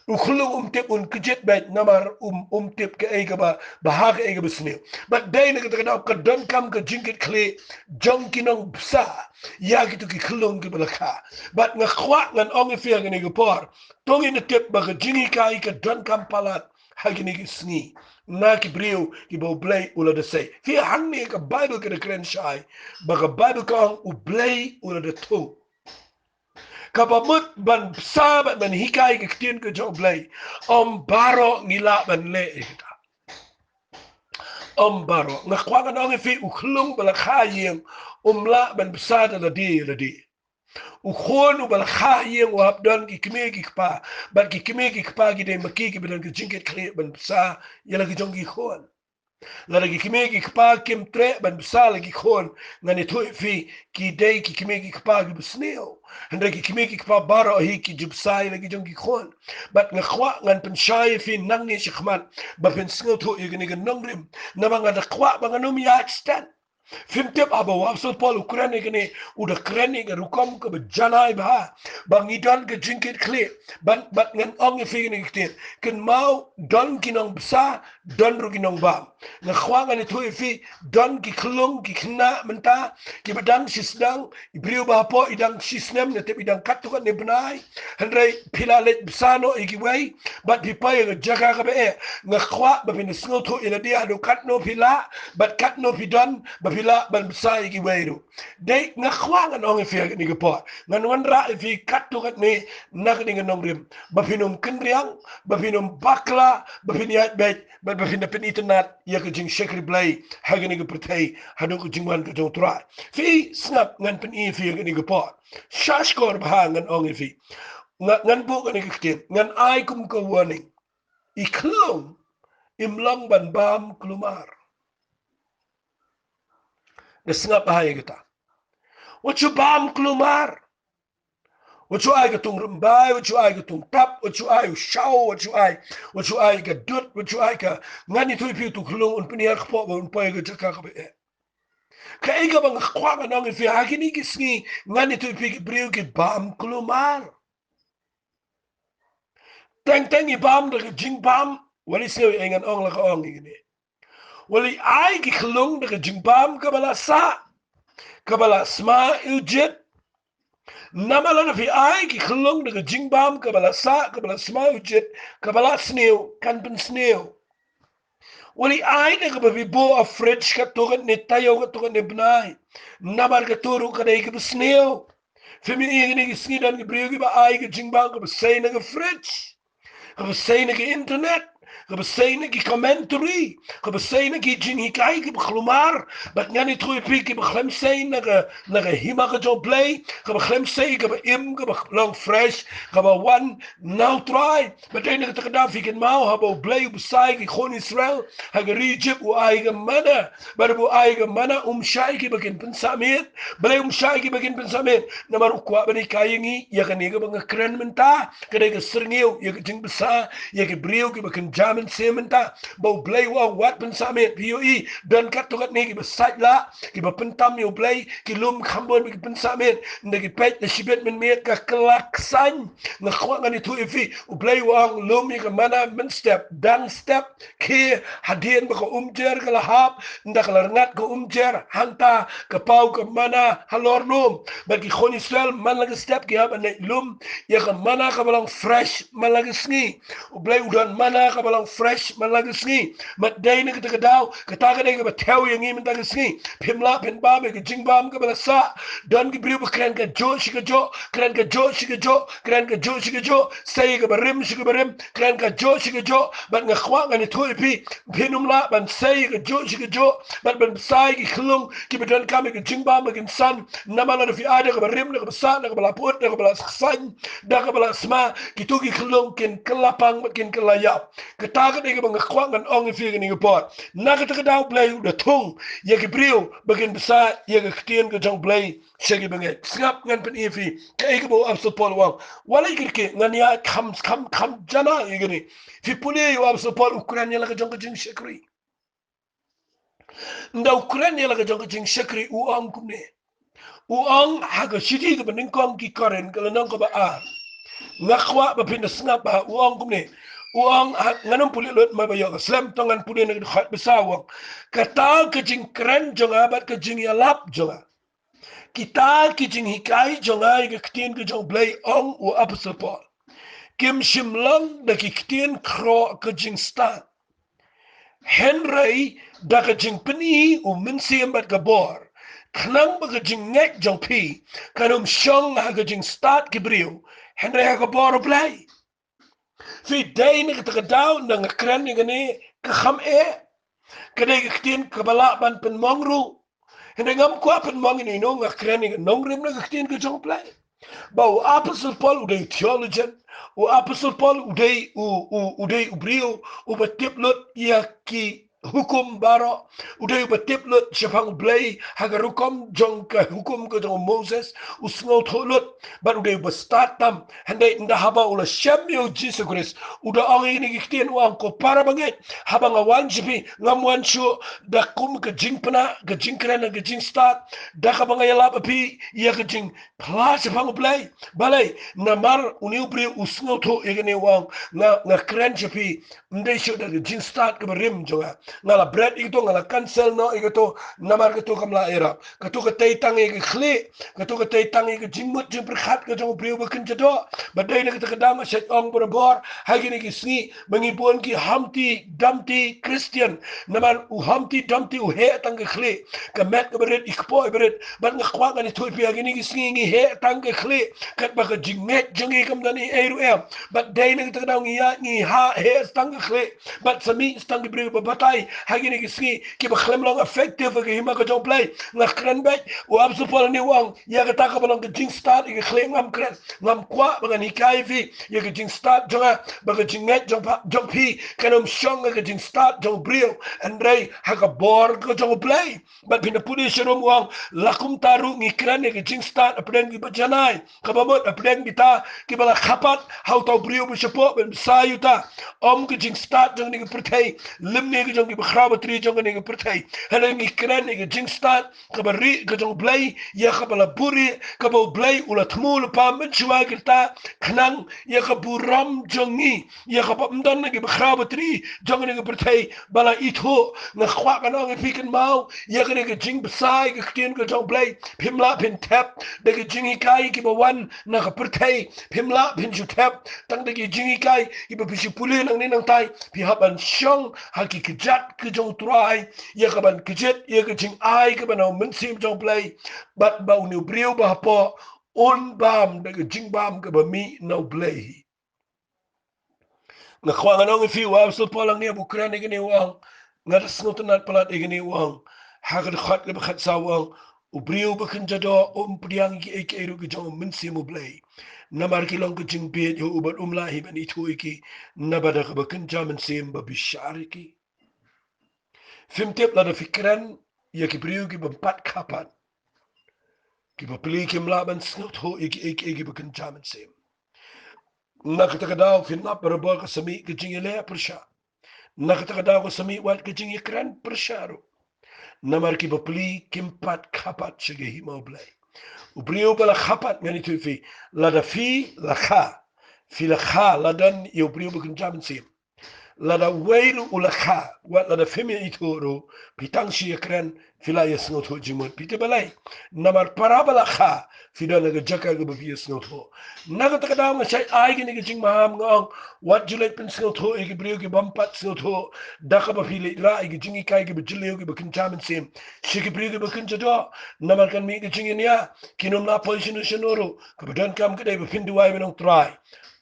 u khyllung um tip, un kjit beit namar um, um tip kaei kaba bha, kaei kaba sniew. Bad dei na kata ka daw ka donkam ka jingkitkhlieh jong ki nongbsa ïa kito ki khyllung kiba la kha. Bad nga kwah ngan ong ïa phi ha kane ka por, to ngin ïa tip ba ka jinghikai ka donkam palat ha kine ki sngi na ki briew kiba U Blei u la da sei. Phi, hangne ka Baibl ka da kren shai ba ka Baibl ka ong U Blei u la da thung. Kaba mut ban bsa bad ban hikai ka ktien ka jong U Blei, ym baroh ngi lah ban leh ïa kata. Ym baroh. Nga kwah ngan ong ïa phi, u khyllung ba la kha ïing um lah ban bsa da lade ïa lade. U khun uba la kha ïing u hap don ki kmie ki kpa, bad ki kmie ki kpa ki dei ma ki kiba don ka jingkitkhlieh ban bsa ïa la ki jong ki khun. Lada ki kmie ki kpa kim treh ban bsa la ki khun, ngan ïathuh ïa phi, ki dei ki kmie ki kpa kiba sniew. Hynrei ki kmie ki kpa baroh hi ki ju bsa ïa la ki jong ki khun. Bad nga kwah ngan pynshai ïa phi nangne shakhmat ba phin sngewthuh ïa kane ka nongrim. Namar nga da kwah ba ngan ym ïaid step. Phim tip, haba u apostol Paul u kren ïa kane, u da kren ïa ka rukom kaba janai bha ba ngi don ka jingkitkhlieh. Bad, bad ngan ong ïa phi kane ka ktien, kynmaw, don ki nongbsa, don ruh ki nongbam. Nga kwah ngan ïathuh ïa phi, don ki khyllung ki khynnah mynta kiba dang shisdang, i briew ba hapoh i dang shisnem, nga tip i dang katto katne bnai. Hynrei phi la leit bsa noh ïa kiwei bad phi poi ha ka jaka kaba eh. Nga kwah ba phin sngewthuh ïa lade haduh katno phi lah bad katno phi don ba phi lah ban bsa ïa kiwei ruh. Dei, nga kwah ngan ong ïa phi ha kane ka por, ngan wanrah ïa phi katto katne na kane ka nongrim, ba phin ym kynriang, ba phin ym bakla, ba phin ïaid beit, bad ba phin da pynitynnad ïa ka jingshakri Blei ha kane ka pyrthei haduh ka jingwan ka jong U Trai. Phi sngap, ngan pyni ïa phi ha kane ka por. Shahshkor bha ngan ong ïa phi. Nga, ngan buh kane ka ktien, ngan ai kum ka warning. i khlung im long ban bam kulmar. Nga sngap bha ïa kata. Wat shu bam kulmar. Wat shu ai ka tong rymbai, wat shu ai ka tong tap, wat shu ai u shaw, wat shu ai, wat shu ai ka dud, wat shu ai ka, ngan ïathuh ïa phi, uto u khlung un pynhiar kpoh bad un poi ha ka jaka kaba eh. Kaei kaba nga kwah ngan ong ïa phi ha kine ki sngi, ngan ïathuh ïa phi, ki briew ki bam kulmar. Teng teng i bam da ka jingbam, wat i sngew ei ngan ong, la ka ong ïa kine. Wat i ai ki khlung da ka jingbam kaba la sah, kaba la sma ïa u jied. Namar lada phi ai ki khlung da ka jingbam kaba la sah, kaba la sma ïa u jied, kaba la sniew, kan pynsniew. Wat i ai da kaba phi buh ha fridge katto katne taïew, katto katne bnai. Namar kato ruh ka dei kaba sniew. Phim ïohi ïa kine ki sngi don ki briew kiba ai ka jingbam kaba sei na ka fridge, kaba sei na ka internet, kaba sei na ki commentary, kaba sei na ki jinghikai kiba kulmar, bad ngan ïathuh ïa phi, kiba khlem sei na ka, na ka hima ka jong U Blei, kaba khlem sei, kaba im, kaba long fresh, kaba wan na U Trai. Bad dei na kata ka daw phi kynmaw haba U Blei u bsa ïa ki khun Israel ha ka ri Ijipt, u ai ka mana. Bad haba u ai ka mana, um shah ïa kiba kin pynsah miet. Balei um shah ïa kiba kin pynsah miet? Namar u kwah ban hikai ïa ngi ïa kane kaba nga kren mynta. Ka dei ka syrngiew ïa ka jingbsa ïa ki briew kiba kynja mynsiem mynta. Ba U Blei u ong wat pynsah miet. Phi ïohi, don katto katne kiba sait lah, kiba pyntam ïa U Blei, ki lum kham bun ba ki pynsah miet. Ynda ki peit la shibit mynmiet ka kylla ksain. Nga kwah ngan ïathuh ïa phi, U Blei u ong lum ïa ka mana mynstep, dang step, khie hadien ba ka umjer ka la hap, ynda ka la rngat ka umjer, hangta ka paw ka mana halor lum. Bad ki khun Israel man la ka step ki hap ban leit lum ïa ka mana kaba long fresh man la ka sngi. U Blei u don mana kaba long fresh man la ka sngi. Bad dei na kata ka daw, kata ka dei kaba thew ïa ngi mynta ka sngi. Phim lah phin bam ïa ka jingbam kaba la sah. Don ki briew ba kren kajuh shi kajuh, kren kajuh shi kajuh, kren kajuh shi kajuh, sei ïa kaba rim shi kaba rim, kren kajuh shi kajuh. Bad nga kwah ngan ïathuh ïa phi, phin ym lah ban sei ïa kajuh shi kajuh bad ban bsa ïa ki khlung kiba donkam ïa ka jingbam ba kin san. Namar lada phi ai da kaba rim, da kaba sah, da kaba la pyut, da kaba la ksain, da kaba la sma, kito ki khlung kin kylla pang bad kin kylla ïap. Kata ka dei kaba nga kwah ngan ong ïa phi kane ka por. Na kata ka daw U Blei u da thung ïa ki briew ba kin bsa ïa ka ktien ka jong U Blei sha ki bangeit. Sngap, ngan pyni ïa phi kaei kaba u Apostol Paul u ong. Wat leit kyrkieh, ngan ïa kham, kham, kham jana ïa kane. Phi pule ïa u Apostol Paul u kren ïa la ka jong ka jingshakri. Ynda u kren ïa la ka jong ka jingshakri u ong kumne. U ong ha ka shithi kaba nyngkong ki Korinth ka lynnong kaba ar. Nga kwah ba phin da sngap bha, u ong kumne. U ong ha, ngan ym pule lut, ma ba ïoh ka slem, to ngan pule na ka dkhot ba saw, u ong. Kata ka jingkren jong nga bad ka jingïalap jong nga, kita ki jinghikai jong nga ïa ka ktien ka jong U Blei, ong u Apostol Paul, kim shym long da ki ktien khroh ka jingstad, hynrei da ka jingpyni u Mynsiem bad ka bor, khnang ba ka jingngeit jong phi kan ym shong ha ka jingstad ki briew, hynrei ha ka bor U Blei. Phi, dei na kata ka daw ynda nga kren ïa kane ka kham eh. Ka dei ka ktien kaba lah ban pynmong ruh. Hynrei ngam kwah pynmong ïa ino, nga kren ïa ka nongrim na ka ktien ka jong U Blei. Ba u Apostol Paul u dei u theologian, u Apostol Paul u dei u, u, u dei u briew uba tip lut ïa ki hukum baroh, u dei uba tip lut shaphang U Blei ha ka rukom jong ka hukum ka jong u Moses, u sngewthuh lut, bad u dei uba stad tam. Hynrei ynda haba u la shem ïa u Jisu Khrist, u da ong ïa kine ki ktien, u ong, ko para bangeit, haba nga wan sha phi, ngam wan shuh da kum ka jingpynah, ka jingkren, ka jingstad, da kaba nga ïalap ïa phi ïa ka jing pla shaphang U Blei. Balei? Namar une u briew u sngewthuh ïa kane, u ong, nga, nga kren sha phi ym dei shuh da ka jingstad kaba rim jong nga. Nga la bret ïa kato, nga la cancel noh ïa kato, namar kato kam lah ïarap. Kato ka tei tang ïa ka khlieh, kato ka tei tang ïa ka jingmut jingpyrkhat ka jong u briew ba kynja doh. Bad dei na kata ka daw nga shait ong barabor ha kine ki sngi, ba ngi bun ki Humpty Dumpty Christian. Namar u Humpty Dumpty u heh tang ka khlieh, ka met kaba rit, i kpoh iba rit. Bad nga kwah ngan ïathuh ïa phi, ha kine ki sngi ngi heh tang ka khlieh, katba ka jingngeit jong ngi kam don ei ei ruh em. Bad dei na kata ka daw ngi ïa, ngi ha heh tang ka khlieh. Bad sa mih tang ki briew ba batai ha kine ki sngi kiba khlem long effective ha ka hima ka jong U Blei. Nga kren beit, u Apostol Paul u ong ïa kata kaba long ka jingstad ïa ka khlieh. Ngam kren, ngam kwah ba ngan hikai phi ïa ka jingstad jong nga, ba ka jingngeit jong phi kan ym shong ha ka jingstad jong u briew, hynrei ha ka bor ka jong U Blei. Bad phin da pule sharum, u ong la kumta ruh ngi kren ïa ka jingstad hapdeng kiba janai, kaba mut hapdeng kita kiba la kha pat ha uta u briew ba shapoh ban bsa ïa uta. Ym ka jingstad jong kane ka pyrthei lymne ka jong kiba khraw batri jong kane ka pyrthei. Hynrei ngi kren ïa ka jingstad kaba rieh ka jong U Blei, ïa kaba la buhrieh, kaba U Blei u la thmu lypa mynshuwa ïa kata, khnang ïa ka burom jong ngi, ïa kaba ym don na kiba khraw batri jong kane ka pyrthei ba la ithuh. Nga kwah ngan ong ïa phi kynmaw ïa kane ka jingbsa ïa ka ktien ka jong U Blei. Phim lah phin thep da ki jinghikai kiba wan na ka pyrthei. Phim lah phin shu thep tang da ki jinghikai kiba phi shu pule nangne nangtai. Phi hap ban shong ha ki kjat ka jong U Trai, ïa ka ban kjit ïa ka jingai kaba na U Mynsiem jong U Blei, bad ba une u briew ba hapoh un bam da ka jingbam kaba mih na U Blei. Nga kwah ngan ong ïa phi, u Apostol Paul hangne ba u kren ïa kane u ong, nga da sngewtynnat palat ïa kane u ong, ha ka dkhot kaba khatsaw u ong, u briew ba kynja doh um pdiang ïa kiei kiei ruh ki jong U Mynsiem U Blei, namar ki long ka jingbieit ïa u bad um lah hi ban ithuh ïa ki, naba da kaba kynja mynsiem ba bishar ïa ki. Phim tip lada phi kren ïa ki briew kiba ym pat kha pat, kiba pli, kim lah ban sngewthuh ïa kiei kiei kiba kynja mynsiem. Na kata ka daw phin ap barabor ka sa mih ka jingïaleh pyrshah. Na kata ka daw ka sa mih wat ka jingïakren pyrshah ruh. Namar kiba pli kim pat kha pat sha ka hima U Blei. U briew ba la kha pat, ngan ïathuh ïa phi, lada phi la kha, phi la kha, la don ïa u briew ba kynja mynsiem. Lada uwei ruh u la kha, wat lada phim ïa ithuh ruh, phi tang shu ïakren, phi la ïa sngewthuh jingmut. Phi tip balei? Namar para ba la kha, phi don ha ka jaka kaba phi ïa sngewthuh. Na kata ka daw nga shait ai kane ka jingmaham, nga ong, wat ju leit pynsngewthuh ïa ki briew kiba ym pat sngewthuh da kaba phi leit rah ïa ki jinghikai kiba jylliew kiba kynja mynsiem sha ki briew kiba kynja doh. Namar kan mih ka jingïania, kin ym lah poi shano shano ruh. Kaba donkam ka dei ba phin duwai ban ong, Trai,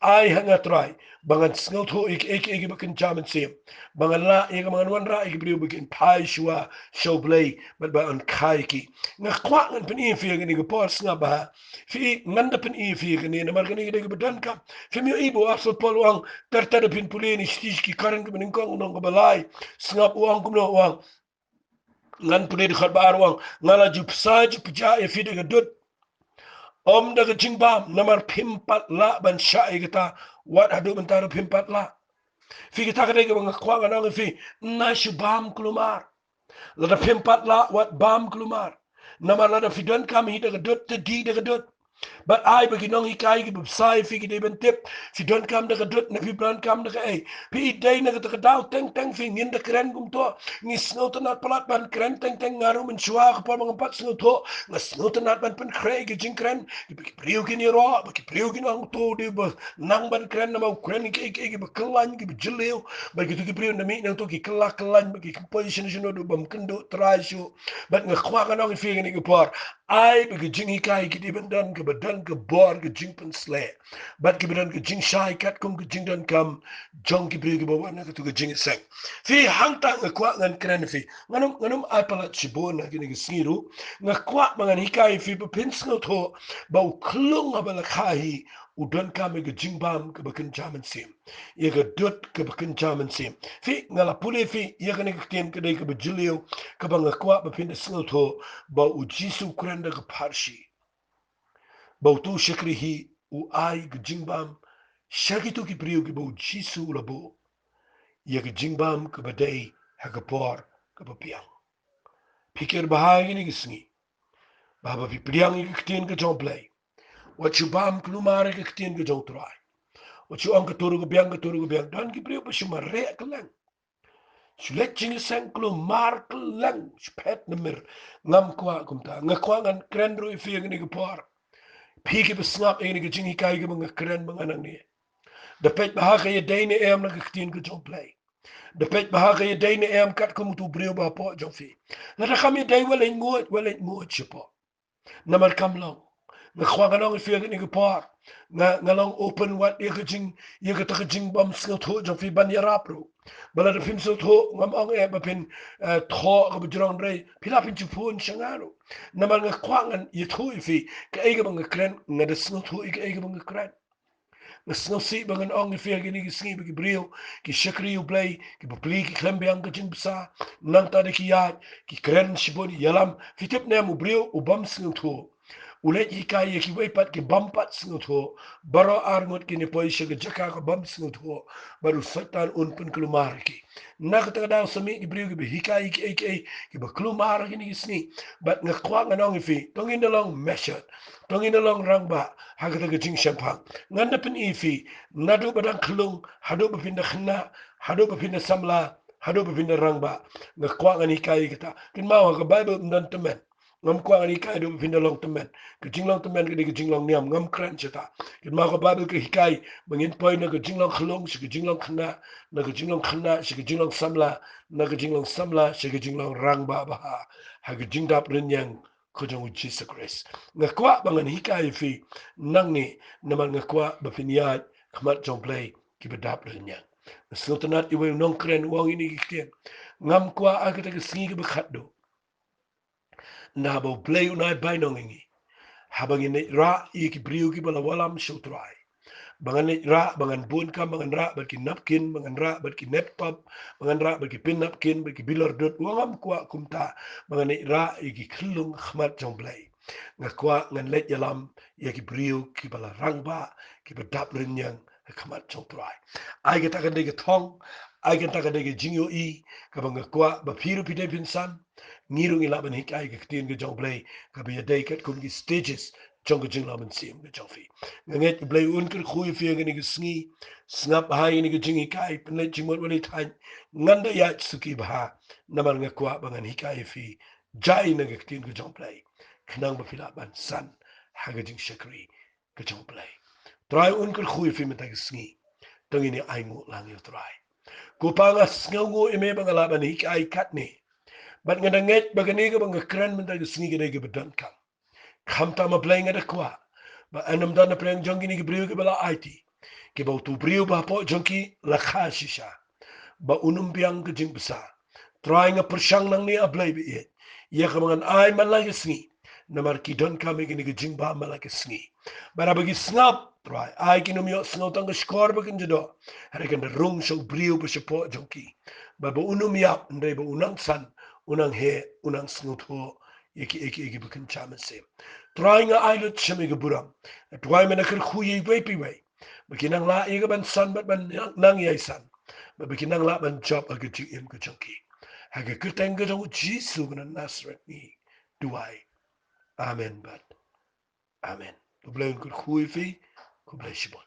ai ha nga, Trai, ba ngan sngewthuh ïa kiei kiei kiba kynja mynsiem, ba ngan lah ïa ka, ba ngan wanrah ïa ki briew ba kin phai shuwa sha U Blei bad ban kha ïa ki. Nga kwah ngan pyni ïa phi ha kane ka por, sngap bha. Phi, ngan da pyni ïa phi ha kane namar kane ka dei kaba donkam. Phim ïohi ba u Apostol Paul u ong, ter ter da phin pule ne shiti sha ki Korinth kaba nyngkong, lynnong kaba lai, sngap u ong kumno, u ong, ngan pule dkhot ba ar, u ong, nga la ju bsa ju pjah ïa phi da ka dud, ym da ka jingbam, namar phim pat lah ban shah ïa kata, wat haduh mynta ruh phim pat lah. Phi, kata ka dei kaba nga kwah ngan ong ïa phi, ym lah shu bam kulmar. Lada phim pat lah, wat bam kulmar. Namar lada phi donkam hi da ka dud, te die da ka dud. Bad ai ba ki nonghikai kiba bsa ïa phi ki dei ban tip. Phi donkam da ka dud ne phi donkam da kaei? Phi, dei na kata ka daw teng teng phi, ngin da kren kumto. Ngi sngewtynnat palat ban kren teng teng. Nga ruh mynshuwa ka por ba ngam pat sngewthuh, nga sngewtynnat ban pynkhreh ïa ki jingkren. Ki briew kin ïaroh, ba ki briew kin ong, to dei ba nang ban kren namar u kren ïa kiei kiei kiba kyllaiñ kiba jylliew. Bad kito ki briew na mih nangto ki kylla kyllaiñ, ba ki kynpoi shano shano, duh bym kynduh trai shuh. Bad nga kwah ngan ong ïa phi ha kane ka por, ai ba ki jinghikai ki dei ban don kaba don ka bor ka jingpynsleh, bad kiba don ka jingshai katkum ka jingdonkam jong ki briew kiba wan na kato ka jingïaseng. Phi, hangta nga kwah ngan kren ïa phi, ngan ym, ngan ym ai palat shibun ha kine ki sngi ruh. Nga kwah ba ngan hikai ïa phi ba phin sngewthuh ba u khlung haba la kha hi u donkam ïa ka jingbam kaba kynja mynsiem, ïa ka dud kaba kynja mynsiem. Phi, nga la pule ïa phi ïa kane ka ktien ka dei kaba jylliew, kaba nga kwah ba phin da sngewthuh, ba u Jisu u kren da ka pharshi, ba uto u shakri hi u ai ka jingbam sha kito ki briew kiba u Jisu u la buh ïa ka jingbam kaba dei ha ka por kaba biang. Phi kyrpad ha kine ki sngi ba haba phi pdiang ïa ka ktien ka jong U Blei, wat shu bam kulmar ïa ka ktien ka jong U Trai. Wat shu ong kato ruh ka biang, kato ruh ka biang. Don ki briew ba shu mareh kylleng, shu leit jingïaseng kulmar kylleng, shu phet na mir. Ngam kwah kumta. Nga kwah ngan kren ruh ïa phi ha kane ka por, phi kiba sngap ïa kane ka jinghikai kaba nga kren ba nga nangne. Da peit ba ha ka ïadei ne em na ka ktien ka jong U Blei. Da peit ba ha ka ïadei ne em katkum uto u briew ba hapoh jong phi. Lada kam ïadei, wat leit nguid, wat leit nguid shapoh. Namar kam long. Nga kwah ngan ong ïa phi ha kane ka por, nga, nga long open wat ïa ka jing, ïa kata ka jingbym sngewthuh jong phi ban ïarap ruh. Ba lada phin sngewthuh, ngam ong eh ba phin, eh, thoh kaba jrong, hynrei phi lah phin ju phone sha nga ruh. Namar nga kwah ngan ïathuh ïa phi kaei kaba nga kren, nga da sngewthuh ïa kaei kaba nga kren. Nga sngewsih ba ngan ong ïa phi ha kine ki sngi ba ki briew ki shakri U Blei, ki bapli, ki khlem biang ka jingbsa, nangta da ki ïaid, ki kren shibun ïalam. Phi tip ne em, u briew u bym sngewthuh u leit hikai ïa kiwei pat ki bym pat sngewthuh. Baroh arngut kin ïa poi sha ka jaka ka bym sngewthuh, bad u Soitan un pynkulmar ïa ki. Na kata ka daw sa mih ki briew kiba hikai ïa kiei kiei, kiba kulmar ha kine ki sngi. Bad nga kwah ngan ong ïa phi, to ngin da long measured, to ngin da long rangbah ha kata ka jingshemphang. Ngan da pyni ïa phi, naduh ba dang khyllung haduh ba phin da khynnah, haduh ba phin da samla, haduh ba phin da rangbah. Nga kwah ngan hikai ïa kata. Kynmaw, ha ka Baibl ym don tymmen. Ngam kwah ngan hikai haduh ba phin da long tymmen. Ka jinglong tymmen ka dei ka jinglong niam, ngam kren shata. Kynmaw, ka Baibl ka hikai ba ngin poi na ka jinglong khyllung sha ka jinglong khynnah, na ka jinglong khynnah sha ka jinglong samla, na ka jinglong samla sha ka jinglong rangbah bha ha ka jingdap rynïeng ka jong U Jisu Khrist. Nga kwah ba ngan hikai ïa phi nangne, namar nga kwah ba phin ïaid khmat jong U Blei kiba dap rynïeng. Nga sngewtynnat ïa uwei u nongkren u ong ïa kine ki ktien: Ngam kwah ha kata ka sngi kaba khatduh na haba U Blei un ai bainong ïa ngi, haba ngin leit rah ïa ki briew kiba la wallam sha U Trai. Ba ngan leit rah, ba ngan bun kam, ba ngan rah bad ki napkin, ba ngan rah bad ki naptop, ba ngan rah bad ki pin napkin, bad ki bilor dud. Wa ngam kwah kumta, ba ngan leit rah ïa ki khyllung khmat jong U Blei. Nga kwah ngan leit ïalam ïa ki briew kiba la rangbah, kiba dap rynïeng ha khmat jong U Trai. Ai kata ka dei ka thong, ai kata ka dei ka jingïohi kaba nga kwah ba phi ruh phi dei phin san, ngi ruh ngi lah ban hikai ka ktien ka jong U Blei kaba ïadei katkum ki stages jong ka jinglong mynsiem ka jong phi. Nga ngeit U Blei un kyrkhu ïa phi ha kine ki sngi. Sngap ha kine ki jinghikai, pynleit jingmut wat leit thait, ngan da ïaid suki bha, namar nga kwah ba ngan hikai ïa phi jai na ka ktien ka jong U Blei, khnang ba phi lah ban san ha ka jingshakri ka jong U Blei. Trai un kyrkhu ïa phi mynta ka sngi. To ngin ïa ainguh lang ïa U Trai. Ko Pa, nga sngewnguh ïa me ba nga lah ban hikai katne. Bad nga da ngeit ba kane kaba nga kren mynta ka sngi ka dei kaba donkam. Khamtam, A Blei, nga da kwah ba yn ym don napdeng jong kine ki briew kiba la aiti, kiba uto u briew ba hapoh jong ki la kha shisha, ba un ym biang ka jingbsa. Trai, nga pyrshang nangne, A Blei ba ïeit, ïa kaba ngan ai man la ka sngi, namar ki donkam ïa kane ka jingbam man la ka sngi. Bad haba ki sngap, Trai, ai kin ym ïohsngew tang ka shkor ba kin jdoh, hynrei kan da rung sha u briew ba shapoh jong ki, bad ba un ym ïap, hynrei ba un nang san, un nang heh, un nang sngewthuh ïa kiei kiei kiba kynja mynsiem. Trai, nga ai lut sha me ka burom. Trai, men kyrkhu ïa iwei pa iwei ba kin nang lah ïa ka ban san bad ban nang, nang ïai san, bad ba kin nang lah ban jop ha ka jingim ka jong ki. Ha ka kyrteng ka jong U Jisu ba na Nasareth ngi duwai. Amen bad amen. U Blei un kyrkhu ïa phi. Khublei shibun.